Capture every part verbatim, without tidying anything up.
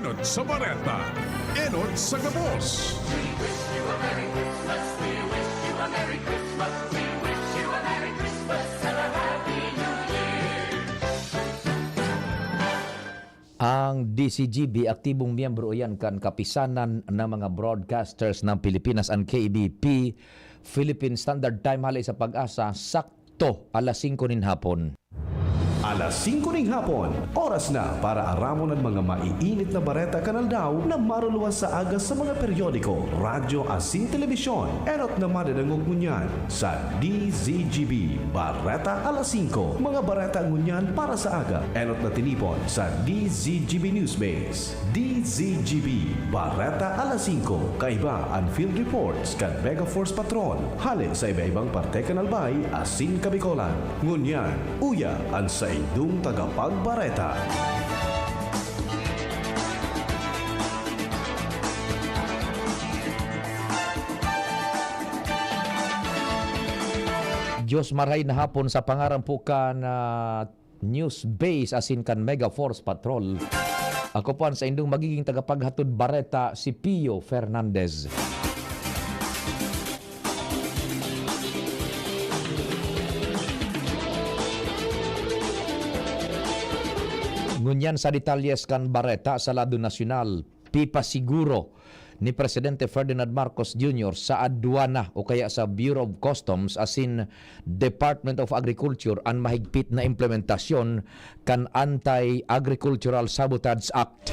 Enot sa bareta, enot sa gabos. We wish you a Merry Christmas, we wish you a Merry Christmas, we wish you a Merry Christmas and a Happy New Year. Ang D Z G B, aktibong miyembro iyan kan Kapisanan ng mga Broadcasters ng Pilipinas, an K B P, Philippine Standard Time, hale sa PAGASA, sakto alas singko nin hapon. Alas singko ning hapon, oras na para aramon an mga maiinit na bareta kan aldaw na maruluwas sa aga sa mga periodiko, radyo asin telebisyon. Enot na madadangog ngunyan sa D Z G B Bareta Alas Singko. Mga bareta ngunyan para sa aga, enot na tinipon sa D Z G B Newsbase. D Z G B Bareta Alas Singko, kaiba an field reports kan Mega Force Patrol, hale sa iba-ibang parte kan Albay asin Kabicolan. Ngunyan, uya an saindong tagapagbareta. Diyos, marahay na hapon sa pangaran po kan, ah, News Base asin kan Mega Force Patrol. Ako po an saindong magiging tagapaghatod bareta, si Pio Fernandez. Ngunyan sa detalyes kan bareta sa lado nasyonal, pipasiguro ni Presidente Ferdinand Marcos Junior sa adwana o kaya sa Bureau of Customs asin Department of Agriculture an mahigpit na implementasyon kan Anti-Agricultural Sabotage Act.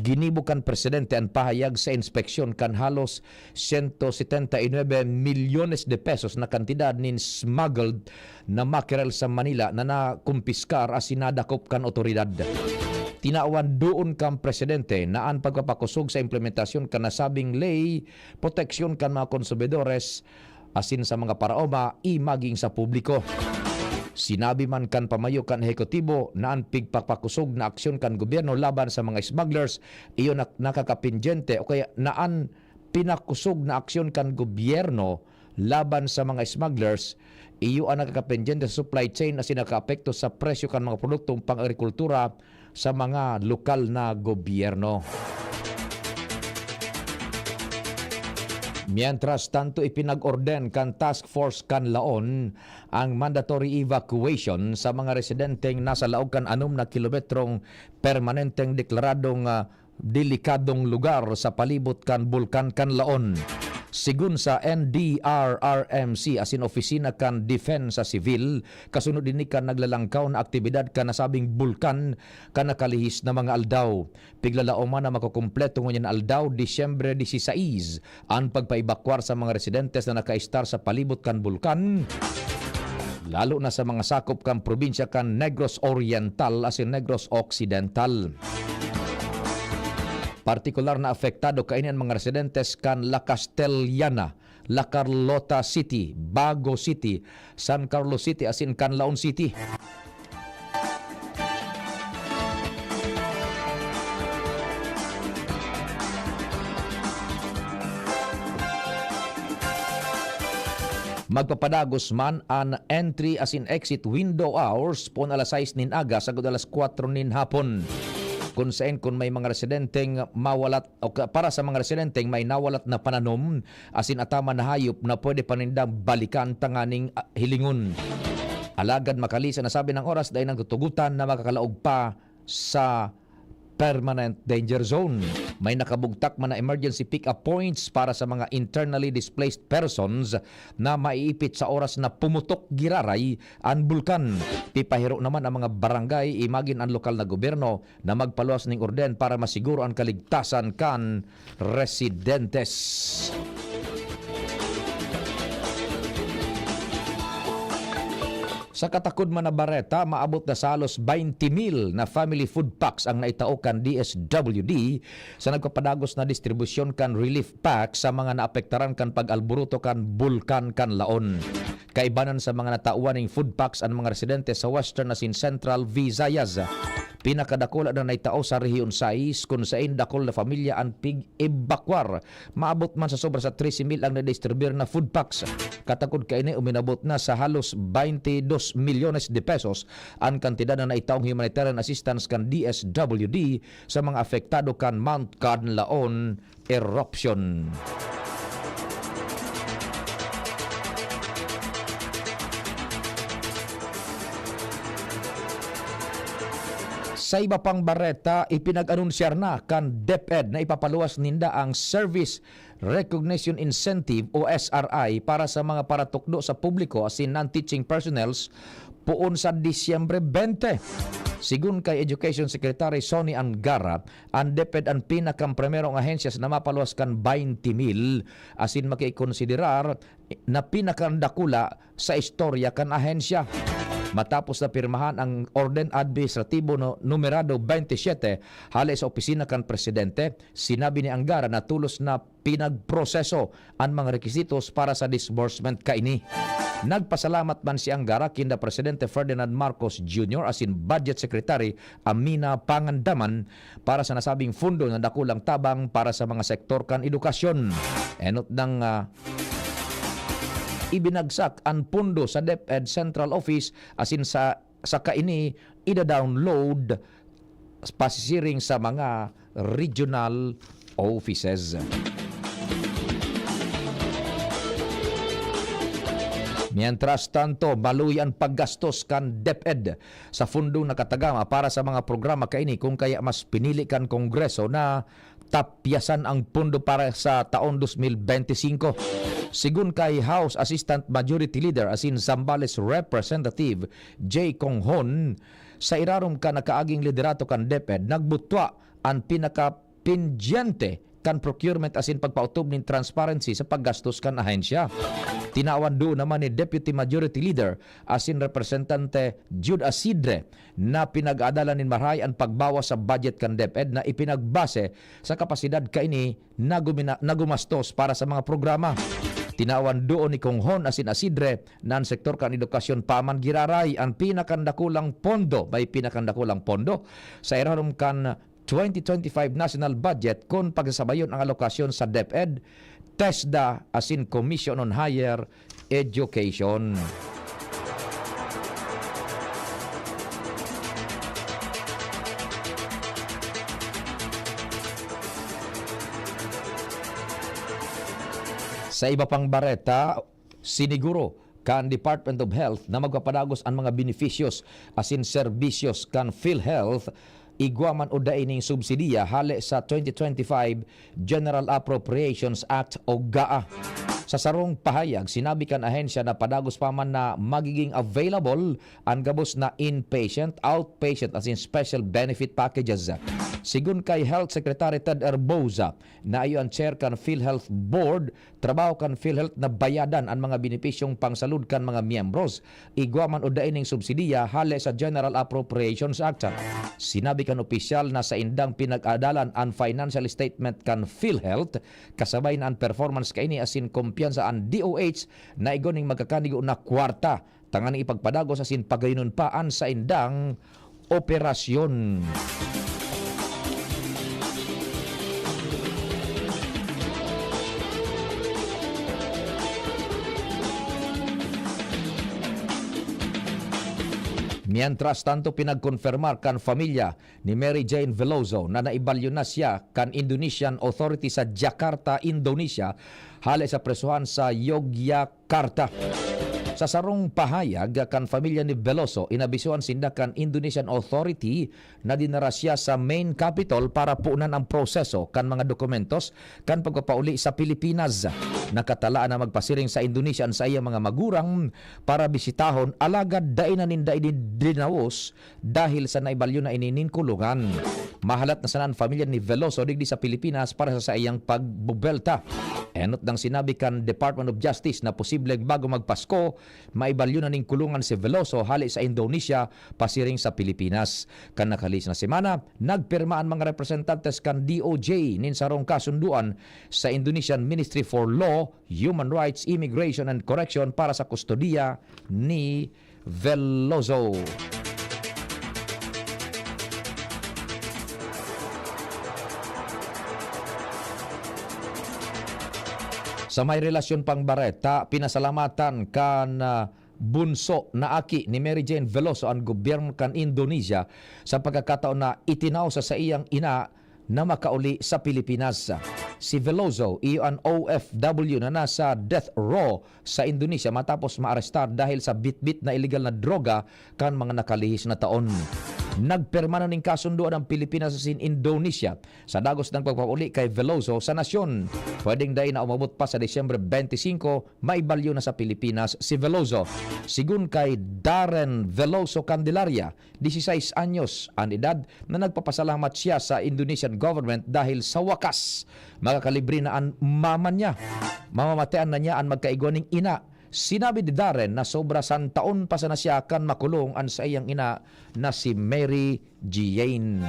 Ginibo kan Presidente an pahayag sa inspeksyon kan halos sento setenta y nuebe milyones de pesos na kantidad nin smuggled na mackerel sa Manila na nakumpiskar asin nadakop kan otoridad. Tinawan duon kan Presidente na an pagpapakosog sa implementasyon kan nasabing ley, proteksyon kan mga konsumidores asin sa mga paraoma, i maging sa publiko. Sinabi man kan pamayo kan ehekutibo na an pigpapakosog na aksyon kan gobyerno laban sa mga smugglers iyo nak-, nakakapendyente o kaya na an pinakosog na aksyon kan gobyerno laban sa mga smugglers, iyo an nakakapendyente sa supply chain asin nakaapekto sa presyo kan mga produktong pang-agrikultura sa mga lokal na gobyerno. Mientras tanto, ipinag-orden kan Task Force Kanlaon ang mandatory evacuation sa mga residenteng nasa laog kan anom na kilometrong permanenteng deklaradong, ah, delikadong lugar sa palibot kan Bulkan Kanlaon. Sigon sa N D R R M C asin Opisina kan Depensa Sivil, kasunod ini kan naglalangkaw na aktibidad kan nasabing bulkan kan nakalihis na mga aldaw. Piglalaoman na makukumpleto ngunyan na aldaw, Disyembre dieciséis, an pagpaebakwar sa mga residentes na nakaistar sa palibot kan bulkan, lalo na sa mga sakop kan probinsya kan Negros Oriental asin Negros Occidental. Partikular na apektado kaini an mga residentes kan La Castellana, La Carlota City, Bago City, San Carlos City asin Canlaon City. Magpapadagos man an entry asin exit window hours poon alas sais nin aga sagkod alas kwatro nin hapon. Kun saen, kun may mga residenteng mawalat o ka-, para sa mga residenteng may nawalat na pananom asin ataman na hayop na pwede pa nindang balikan tanganing, ah, hilingon. Alagad makalihis an nasabing oras, dai nagtutugotan na makakalaog pa sa permanent danger zone. May nakabugtak man na emergency pick-up points para sa mga internally displaced persons na maiipit sa oras na pumutok giraray an bulkan. Pipahiro naman ang mga barangay, imagin an lokal na gobyerno, na magpaluwas ning orden para masiguro an kaligtasan kan residentes. Sa katakod man na bareta, maabot na sa halos twenty mil na family food packs ang naitao kan D S W D sa nagpapadagos na distribusyon kan relief pack sa mga naapektaran kan pag-alboroto kan Bulkan Kanlaon. Kaibanan sa mga natawan ning food packs an mga residente sa Western asin Central Visayas. pinakadakula na naitao sa Rehiyon sais, kun sain dakul na pamilya an pig-ebakwar. Maabot man sa sobra sa trese mil ang nadistribuyar na food packs. Katakod kaini, uminabot na sa halos baynte dos milyones de pesos an kantidad na naitaong humanitarian assistance kan D S W D sa mga apektado kan Mount Kanlaon eruption. Sa iba pang bareta, ipinag-anunsyar na kan DepEd na ipapaluwas ninda ang Service Recognition Incentive o S R I para sa mga paratukdo sa publiko asin non-teaching personnels poon sa Disyembre twenty. Sigon kay Education Secretary Sonny Angara, an DepEd an pinakang primerong ahensya na mapaluwas kan baynte mil asin makikonsiderar na pinakadakula sa istorya kan ahensya. Matapos na pirmahan ang Orden Administratibo no-, Numerado twenty-seven hale sa opisina kan Presidente, sinabi ni Angara na tolos na pinagproseso an mga requisitos para sa disbursement kaini. Nagpasalamat man si Angara kinda Presidente Ferdinand Marcos Junior asin Budget Secretary Amina Pangandaman para sa nasabing pondo na dakulang tabang para sa mga sektor kan edukasyon. Enot nang, ah, ibinagsak an pondo sa DepEd Central Office asin sa, sa kaini ida-download pasisiring sa mga regional offices. Mientras tanto, maluya an paggastos kan DepEd sa fundong nakatagama para sa mga programa kaini, kun kaya mas pinili kan Kongreso na tapyasan ang pondo para sa taon dos mil benti singko. Sigon kay House Assistant Majority Leader asin Zambales Representative Jay Conghon, sa irarom kan nakaaging liderato kan DepEd, nagbutwa an pinakapindyente kan procurement asin pagpaotob nin transparency sa paggastos kan ahensya. Tinawan duon naman ni Deputy Majority Leader asin Representante Jude Asidre na pinag-aadalan nin marahay an pagbawas sa budget kan DepEd na ipinagbase sa kapasidad kaini na gumina-, na gumastos para sa mga programa. Tinawan duon ni Conghon asin Asidre na an sektor kan edukasyon pa man giraray an pinakandakulang pondo, may pinakandakulang pondo sa irarom kan twenty twenty-five national budget kun pagsasabayon ang alokasyon sa DepEd, TESDA asin Commission on Higher Education. Sa iba pang bareta, siniguro kan Department of Health na magpapadagos an mga benepisyos asin serbisyos kan PhilHealth, igwa man o dai ning subsidiya hale sa twenty twenty-five General Appropriations Act o GAA. Sa sarong pahayag, sinabi kan ahensya na padagos pa man na magiging available an gabos na inpatient, outpatient asin special benefit packages. Sigon kay Health Secretary Ted Herbosa, na iyo an chair kan PhilHealth Board, trabaho kan PhilHealth na bayadan an mga benepisyong pangsalud kan mga miyembros, igwa man o dai ning subsidiya hale sa General Appropriations Act. Sinabi kan opisyal na saindang pinag-adalan an financial statement kan PhilHealth, kasabay na an performance kaini asin kumpiyansa an D O H na igwa ning magkakanigo na kwarta tanganing ipagpadagos asin pagayonon pa an saindang operasyon. Mientras tanto, pinagkonfirmar kan pamilya ni Mary Jane Veloso na naibalyo na siya kan Indonesian authority sa Jakarta, Indonesia, hale sa presohan sa Yogyakarta. Sa sarong pahayag kan pamilya ni Veloso, inabisuhan sinda kan Indonesian authority na dinara siya sa main capital para punan ang proseso kan mga dokumentos kan pagpapauli sa Pilipinas. Nakatalaan na magpasiring sa Indonesia an saiyang mga magurang para bisitahon, alagad dai na ninda ini dinawos dahil sa naibalyo na ini nin kulungan. Mahalat na sana an pamilya ni Veloso digdi sa Pilipinas para sa saiyang pagbubelta. Enot nang sinabi kan Department of Justice na posibleng bago magpasko, maibalyo na nin kulungan si Veloso hale sa Indonesia pasiring sa Pilipinas. Kan nakalihis na semana, nagpirma an mga representantes kan D O J nin sarong kasundoan sa Indonesian Ministry for Law, Human Rights, Immigration and Correction para sa kustodiya ni Veloso. Sa may relasyon pang bareta, pinasalamatan kan, ah, bunso na aki ni Mary Jane Veloso an gobyerno kan Indonesia sa pagkakataon na itinao sa saiyang ina na makauli sa Pilipinas. Si Veloso, iyo an O F W na nasa death row sa Indonesia matapos maarestar dahil sa bitbit na iligal na droga kan mga nakalihis na taon. Nagpirma na nin kasundoan ang Pilipinas asin Indonesia sa dagos nang pagpapauli kay Veloso sa nasyon. Pwedeng dai na umabot pa sa Disyembre twenty-five, maibalyo na sa Pilipinas si Veloso. Sigun kay Darren Veloso Candelaria, dieciséis anyos an edad, na nagpapasalamat siya sa Indonesian government dahil sa wakas, makakalibre na an mama niya. Mamamatean na niya an magkaigwa ning ina. Sinabi ni Darren na sobra san taon pa sana siya kan makulong an saiyang ina na si Mary Jane.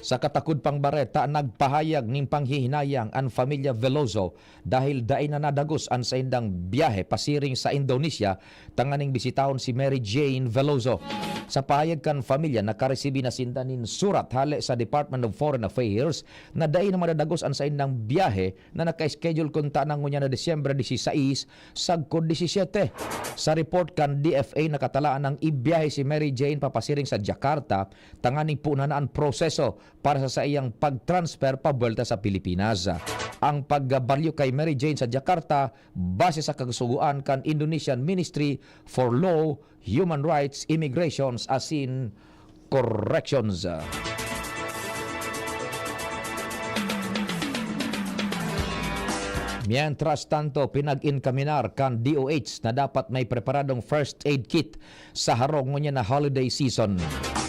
Sa katakod pang bareta, nagpahayag nin panghihinayang an pamilya Veloso dahil dai na nadagos an saindang biyahe pasiring sa Indonesia tanganing bisitahon si Mary Jane Veloso. Sa pahayag kan pamilya, nakaresibi na sinda nin surat hale sa Department of Foreign Affairs na dai na madadagos an saindang biyahe na naka-schedule kunta na ngunyan na Disyembre dieciséis sagkod disisyete. Sa report kan D F A, nakatalaan nang ibiyahe si Mary Jane papasiring sa Jakarta tanganing punan na an proseso para sa saiyang pag-transfer pabuelta sa Pilipinas. Ang pagbalyo kay Mary Jane sa Jakarta, base sa kasugoan kan Indonesian Ministry for Law, Human Rights, Immigrations asin Corrections. Mientras tanto, pinag-inkaminar kan D O H na dapat may preparadong first aid kit sa harong ngunyan na holiday season.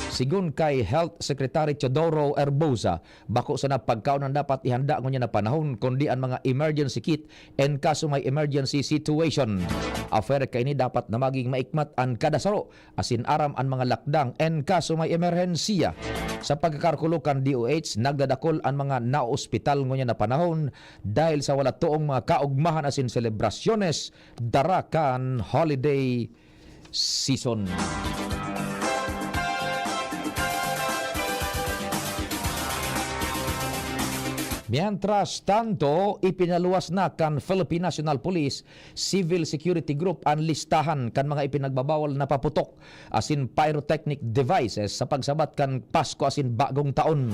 Sigun kay Health Secretary Teodoro Herbosa, bako sana pagkaon an dapat ihanda ngunyan na panahon, kundi an mga emergency kit en kaso may emergency situation. Afere kaini, dapat na maging maikmat an kada saro asin aram an mga lakdang en kaso may emerhensiya. Sa pagkakalkulo kan D O H, nagdadakul an mga naoospital ngunyan na panahon dahil sa wala toong mga kaogmahan asin selebrasyones dara kan holiday season. Mientras tanto, ipinaluwas na kan Philippine National Police Civil Security Group an listahan kan mga ipinagbabawal na paputok asin pyrotechnic devices sa pagsabat kan Pasko asin Bagong Taon.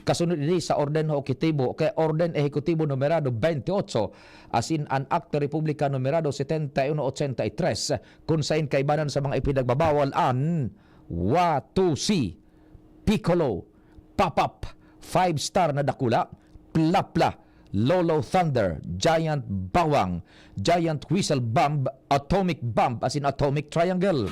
Kasunod ini sa Orden Ehekutibo o kaya Orden Ehekutibo Numerado twenty-eight asin an Akto Republika Numerado setenta y uno ochenta y tres, kun saen kaibanan sa mga ipinagbabawal an Watusi, Piccolo, Pop-Up, Five Star na dakula, Plapla, Lolo Thunder, Giant Bawang, Giant Whistle Bomb, Atomic Bomb asin Atomic Triangle.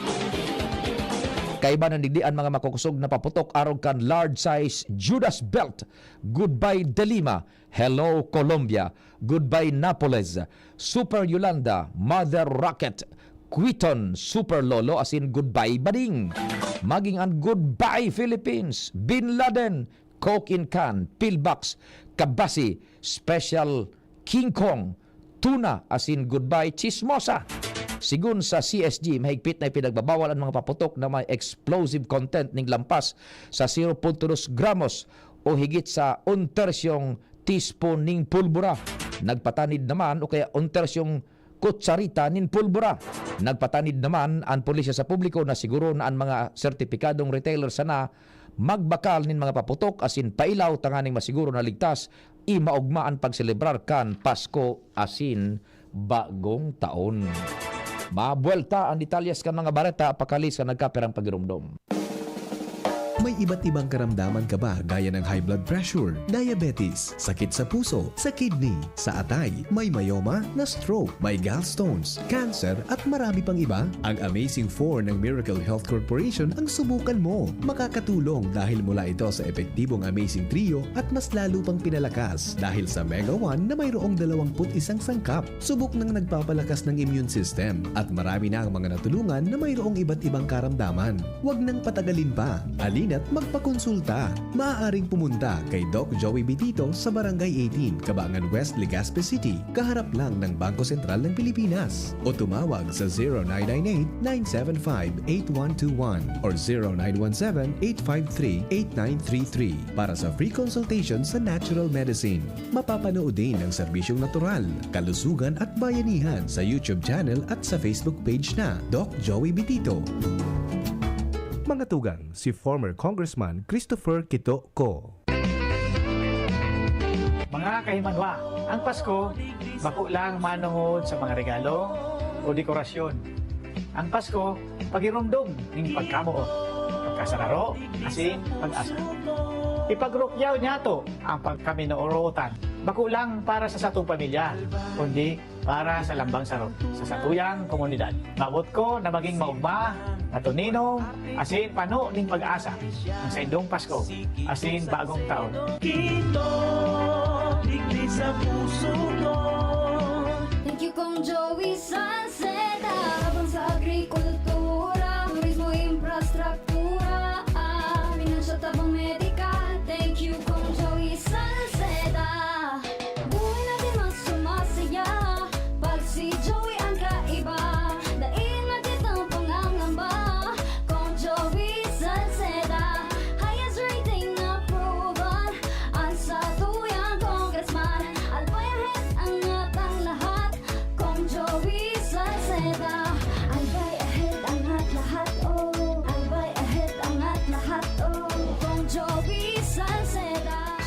Kaiba na digdi an mga makukosog na paputok arog kan large size Judas Belt, Goodbye De Lima, Hello Colombia, Goodbye Napoles, Super Yolanda, Mother Rocket, Quiton, Super Lolo asin Goodbye Bading. Maging an Goodbye Philippines, Bin Laden, Coke in Can, Pillbox, Kabasi, Special, King Kong, Tuna asin Goodbye Chismosa. Sigun sa C S G, mahigpit na ipinagbabawal an mga paputok na may explosive content ning lampas sa zero punto dos gramos o higit sa un tersyong teaspoon ning pulbura. Nagpatanid naman o kaya un tersyong kutsarita nin pulbura. Nagpatanid naman an pulisya sa publiko na siguro na an mga sertipikadong retailer sana magbakal nin mga paputok asin pailaw tanganing masiguro na ligtas i maogma an pagselebrar kan Pasko asin Bagong Taon. Mabuwelta an detalyes kan mga bareta pakali sa nagkapirang pagiromdom. May iba't ibang karamdaman ka ba, gaya ng high blood pressure, diabetes, sakit sa puso, sa kidney, sa atay, may myoma, na stroke, may gallstones, cancer, at marami pang iba? Ang Amazing four ng Miracle Health Corporation ang subukan mo. Makakatulong dahil mula ito sa epektibong Amazing Trio at mas lalo pang pinalakas dahil sa Mega one na mayroong dalawampu't isang sangkap. Subok nang nagpapalakas ng immune system at marami na ang mga natulungan na mayroong iba't ibang karamdaman. Huwag nang patagalin pa. Alin at magpakonsulta. Maaaring pumunta kay Doc Joey Bitito sa Barangay eighteen, Cabangan West, Legazpi City, kaharap lang ng Bangko Sentral ng Pilipinas. O tumawag sa zero nine nine eight, nine seven five, eight one two one or zero nine one seven, eight five three, eight nine three three para sa free consultation sa natural medicine. Mapapanood din ang serbisyong natural, kalusugan at bayanihan sa YouTube channel at sa Facebook page na Doc Joey Bitito. Mga tugang, si former Congressman Christopher Quito Co. Mga kahimanwa, ang Pasko bako lang manongod sa mga regalo o dekorasyon. Ang Pasko, pagiromdom nin pagkamoot, pagkasararo, asin pag-asa. Ipagrukyaw niyato ang pagkaminorotan, bako lang para sa satong pamilya, kundi para sa lambang saro, sa satuyang komunidad. Mabot ko na maging maogma, matuninom, asin pano nin pag-asa ang saindong Pasko asin Bagong Taon. Kito, digdi sa puso ko. Thank you, Kong Joey Salceda. Tabang sa agrikultura, turismo, infrastruktura, ah, financial tabang medikal. Thank you, Kong Joey Salceda. Buhay natin mas sumasaya pag si Joey ang kaiba. Dai na kitang pangangamba, Kong Joey Salceda. Highest rating na proven, ang satuyang congressman. Albay ahead, angat ang lahat, Kong Joey Salceda. Albay ahead, angat lahat, oh. Albay ahead, angat lahat, oh. Kong Joey Salceda.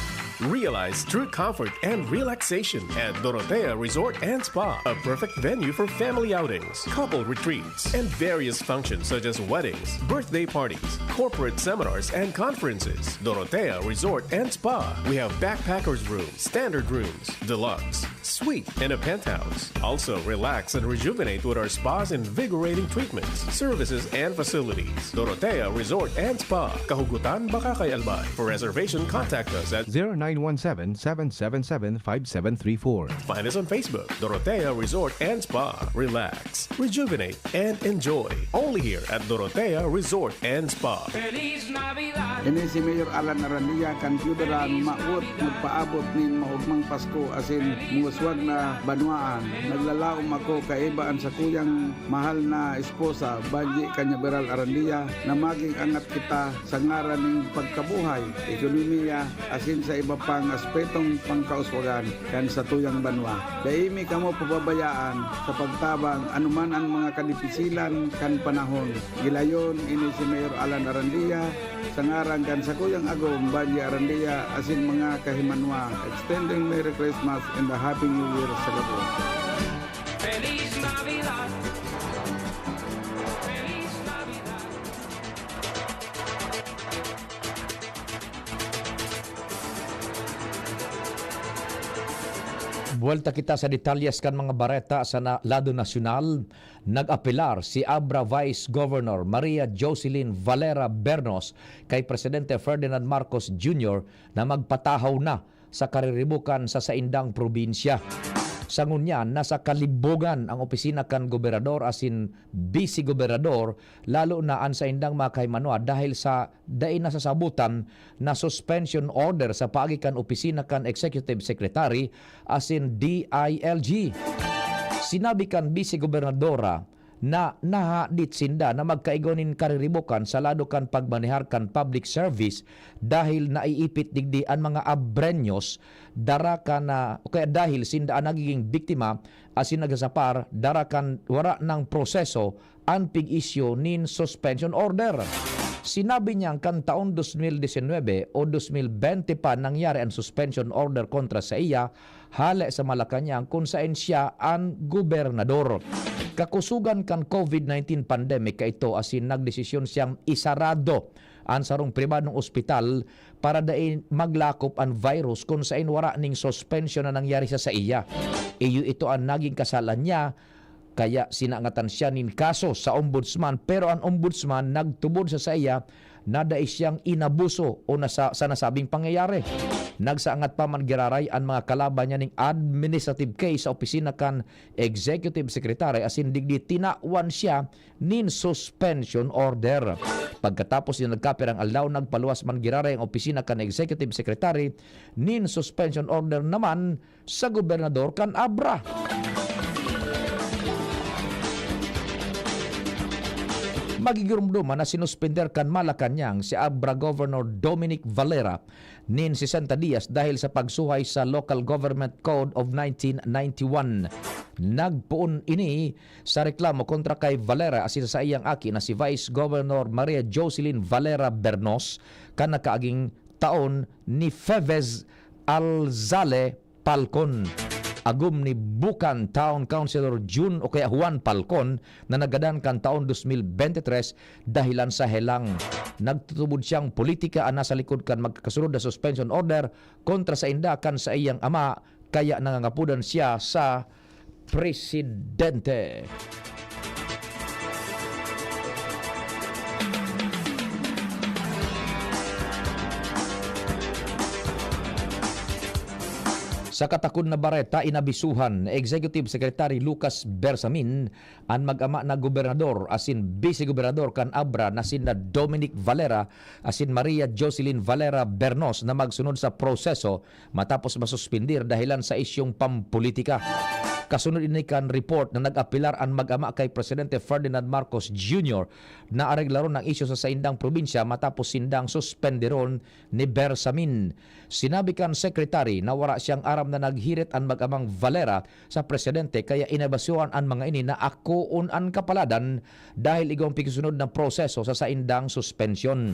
Realize true comfort and relaxation at Dorotea Resort and Spa, a perfect venue for family outings, couple retreats, and various functions such as weddings, birthday parties, corporate seminars, and conferences. Dorotea Resort and Spa. We have backpackers room, standard rooms, deluxe, suite, and a penthouse. Also, relax and rejuvenate with our spa's invigorating treatments, services, and facilities. Dorotea Resort and Spa, Kahugutan, Bacacay, Albay. For reservation, contact us at zero nine one seven, seven seven seven, five seven three four. Find us on Facebook, Dorotea Resort and Spa. Relax, rejuvenate, and enjoy. Only here at Dorotea Resort and Spa. Ini si Mayor Alan Arandia kan Piudaran, maot magpaabot nin maogmang Pasko asin muwaswag na banwaan. Naglalaom ako kaiba an sakuyang mahal na esposa, Banji Cañaveral Arandia, na maging angat kita sa ngaran nin pagkabuhay, ekonomiya, asin sa iba pang aspetong pangkauswagan kan satuyang banwa. Dai mi kamo pababayaan sa pagtabang anuman an mga kadipisilan kan panahon. Gilayon ini si Mayor Alan Arandia sa ngaran kan sakuyang agom, Banji Arandia, asin mga kahimanwa. Extending Merry Christmas and a Happy New Year sa gabos. Feliz Navidad. Feliz Navidad. Buwelta kita sa detalyes kan mga bareta sa na, lado nasyonal. Nag-apelar si Abra Vice Governor Maria Jocelyn Valera Bernos kay Presidente Ferdinand Marcos Junior na magpatahaw na sa kariribokan sa saindang probinsya. Sa ngunyan, nasa kalibogan ang opisina kan gobernador asin bise-gobernador, lalo na an saindang mga kahimanwa dahil sa dai nasasabotan na suspension order sa paagi kan opisina kan executive secretary asin D I L G. Sinabi kan bise-gobernadora na nahadit sinda na magkaigwa nin kariribokan sa lado kan pagmanehar kan public service dahil naiipit digdi an mga Abreños dara kan, ah, o kaya dahil sinda an nagiging biktima asin nagsasapar dara kan wara nang proseso an pig-isyu nin suspension order. Sinabi niyang kan taon dos mil disinwebe o dos mil bente pa nangyari an suspension order kontra saiya hale sa Malacañang kun saen siya an gobernador. Kakusogan kan COVID nineteen pandemic kaito asin nagdesisyon siyang isarado an sarong pribadong ospital para dai maglakop an virus kun saen wara ning suspension na nangyari sa saiya. Iyo ito an naging kasalan niya, kaya sinangatan siya nin kaso sa ombudsman, pero an ombudsman nagtubod sa saiya na dai siyang inabuso o nasa, sa nasabing pangyayari. Nagsaangat pa man giraray an mga kalaban niya ning administrative case sa opisina kan Executive Secretary asin digdi tinawan siya nin suspension order. Pagkatapos nin nagkapirang aldaw, nagpaluwas man giraray ang opisina kan Executive Secretary nin suspension order naman sa gobernador kan Abra. Magigiromdoma na sinuspender kan Malacañang si Abra Governor Dominic Valera nin sesenta dias dahil sa pagsuhay sa Local Government Code of nineteen ninety-one. Nagpoon ini sa reklamo kontra kay Valera asin sa saiyang aki na si Vice Governor Maria Jocelyn Valera Bernos kan nakaaging taon ni Fevez Alzale Palcon, agom ni Bucan Town Councilor Jun o kaya Juan Palcon na nagadan kan taon dos mil bente tres dahilan sa helang. Nagtutubod siyang politika an nasa likod kan magkasunod na suspension order kontra sainda kan saiyang ama, kaya nangangapodan siya sa presidente. Sa katakod na bareta, inabisuhan ni Executive Secretary Lucas Bersamin an mag-ama na gobernador asin bise-gobernador kan Abra na sinda Dominic Valera asin Maria Jocelyn Valera Bernos na magsunod sa proseso matapos masuspindir dahilan sa isyung pampolitika. Kasunod ini kan report na nag-apelar an mag-ama kay Presidente Ferdinand Marcos Junior na areglaron ang isyu sa saindang probinsya matapos sindang suspenderon ni Bersamin. Sinabi kan secretary na wara siyang aram na naghirit an mag-amang Valera sa presidente kaya inabisuhan an mga ini na akoon an kapaladan dahil igwang pigsunod na proseso sa saindang suspensyon.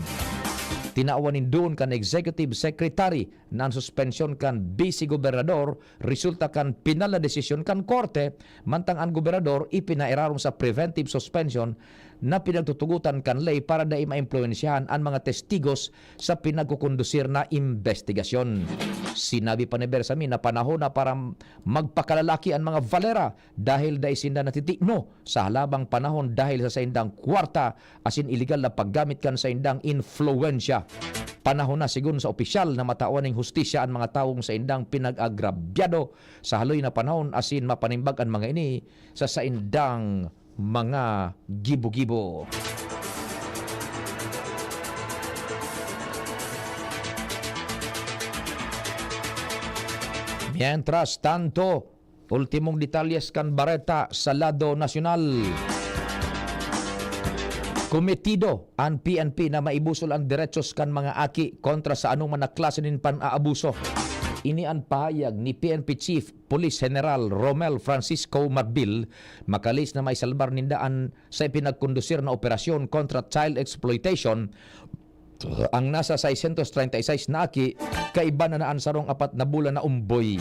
Tinawan nin duon kan executive secretary na an suspensyon kan bise-gobernador resulta kan pinal na desisyon kan korte, mantang an gobernador ipinairarom sa preventive suspension na pinagtutugotan kan ley para dai maimpluwensyahan an mga testigos sa pinagkukondusir na imbestigasyon. Sinabi pa ni Bersamin na panahon na para magpakalalaki an mga Valera dahil dai sinda natitikno sa halabang panahon dahil sa saindang kwarta asin iligal na paggamit kan saindang influwensya. Panahon na, sigon sa opisyal, na matawan ning hustisya an mga tawong saindang pinag-agrabyado sa haloy na panahon asin mapanimbag an mga ini sa saindang mga gibo-gibo. Mientras tanto, ultimong detalyes kan bareta sa lado nasyonal. Kometido an P N P na maibusol an derechos kan mga aki kontra sa anoman na klase nin pan-aabuso. Ini an pahayag ni P N P Chief Police General Romel Francisco Marbil, makalis na maisalbar ninda an sa ipinagkondusir na operasyon kontra child exploitation ang nasa seiscientos treinta y seis na aki, kaiba na na an sarong apat na bulan na umboy.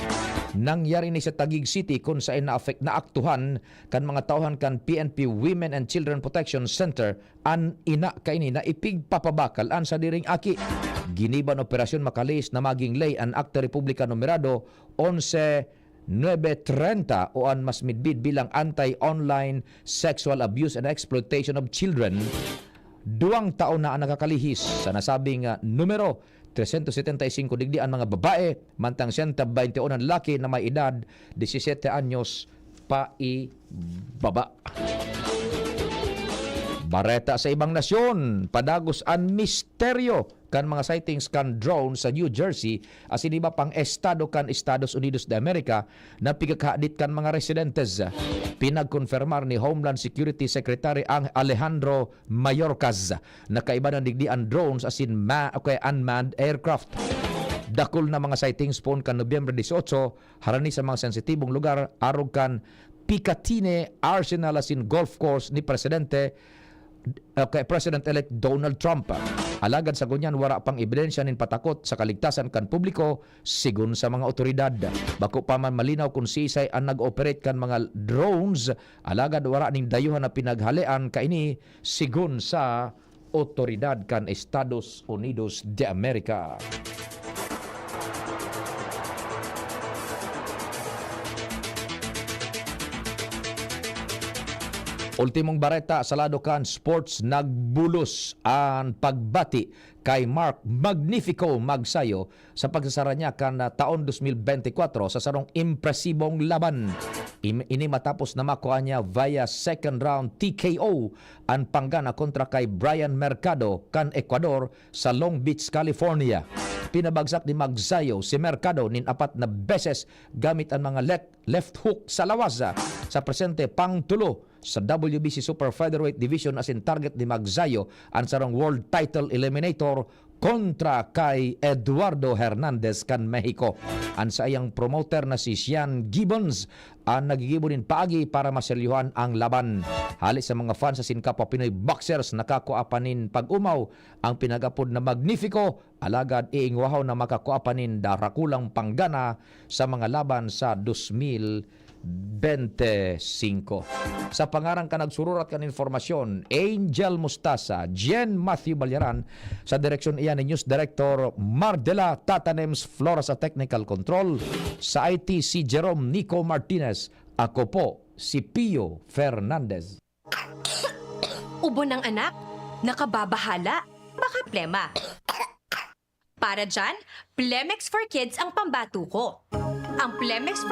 Nangyari ni sa Taguig City, kun saen naapek-, naaktuhan kan mga tauhan kan P N P Women and Children Protection Center an ina kaini na ipigpapabakal an sadiring aki. Ginibo an operasyon makalis na maging ley an Akta Republika numerado onse nuebe trenta o an mas midbid bilang Anti-Online Sexual Abuse and Exploitation of Children, duwang taon na an nakakalihis sa nasabing, ah, numero, trescientos setenta y cinco digdi an mga babae, mantang siyenta baynte un an lalaki na may edad disisete anyos paibaba. Bareta sa ibang nasyon, padagos an misteryo kan mga sightings kan drone sa New Jersey asin iba pang estado kan Estados Unidos de America na pigkakahadit kan mga residentes. Pinagkonfirmar ni Homeland Security Secretary ang Alejandro Mayorkas na kaiba na digdi an drones asin ma-, o kaya unmanned aircraft. Dakul na mga sightings poon kan Nobyembre dieciocho, harani sa mga sensitibong lugar, arog kan Picatinny Arsenal asin golf course ni Presidente, eh, kay President-elect Donald Trump. Alagad sa ngunyan, wara pang ebidensya nin patakot sa kaligtasan kan publiko, sigon sa mga otoridad. Bako pa man malinaw kun siisay an nag-ooperate kan mga drones, alagad wara nin dayuhan na pinaghalean kaini, sigon sa otoridad kan Estados Unidos de America. Ultimong bareta sa lado kan sports, nagbulos an pagbati kay Mark Magnifico Magsayo sa pagsasara niya kan, ah, taon dos mil bente kwatro sa sarong impresibong laban. Im-, ini matapos na makua niya via second round T K O an panggana kontra kay Brian Mercado kan Ecuador sa Long Beach, California. Pinabagsak ni Magsayo si Mercado nin apat na beses gamit an mga lek-, left hook sa lawas. Sa presente, pangtulo sa W B C Super Featherweight Division asin target ni Magsayo an sarong world title eliminator kontra kay Eduardo Hernandez kan Mexico. An saiyang promoter na si Sian Gibbons an naggigibo nin paagi para maseryohan ang laban. Hali sa mga fans asin kapwa Pinoy boxers, nakakua pa nin pag-umaw ang pinag-apod na Magnifico, alagad iingwahaw na makakua pa nin darakulang panggana sa mga laban sa dos mil bente singko. Sa pangaran kan nagsururat kan impormasyon, Angel Mustasa, Jen Matthew Balyaran, sa direksyon iyan ni News Director Mardela Tatanems Flora, sa technical control, sa I T si Jerome Nico Martinez, ako po si Pio Fernandez. Ubo ng anak, nakababahala, baka plema. Para dyan, Plemex for Kids ang pambato ko. Ang Plemex for